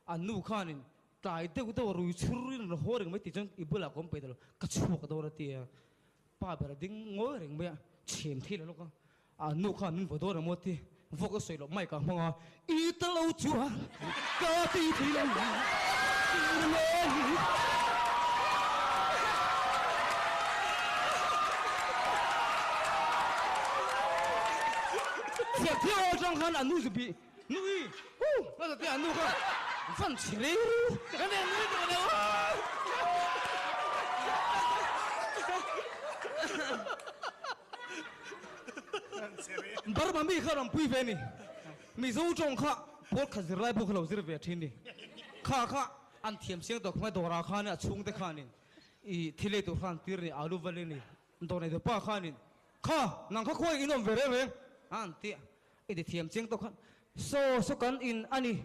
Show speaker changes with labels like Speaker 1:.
Speaker 1: An nu khanin tlai deuh deuh a rui chhur in rawn haw reng mai tih chuan i bulah ka awm peih ta lo, ka chhuak dawn a ti a. Pa ber a ding ngawi reng mai a, chhem thei lo lawk a. An nu khan min vaw dawn emaw ti, vawk a sawi loh mic ah hmang a, I ta lo chuan ka ti thei lo tir mai. Thiam thiam atang khan an nu zu bih. Nui! Hu! Ka za te nu kha van chhe rei ru. Ka nen nui tawh lo. Burma mi kha rawn pui ve ni. Mizo tawng kha pawl khat zir lai pawh kha lo zir ve thin ni. Kha kha an thiam siang tawh khawmai dawrah khan a chhungte khanin i thil ei tur kha an tir ni alu val i ni. Dawr nei tu pa khanin kha nang kha khawi in awm ve reng reng a an ti a. I ti thiam chiang tawk khan saw saw kan in a ni.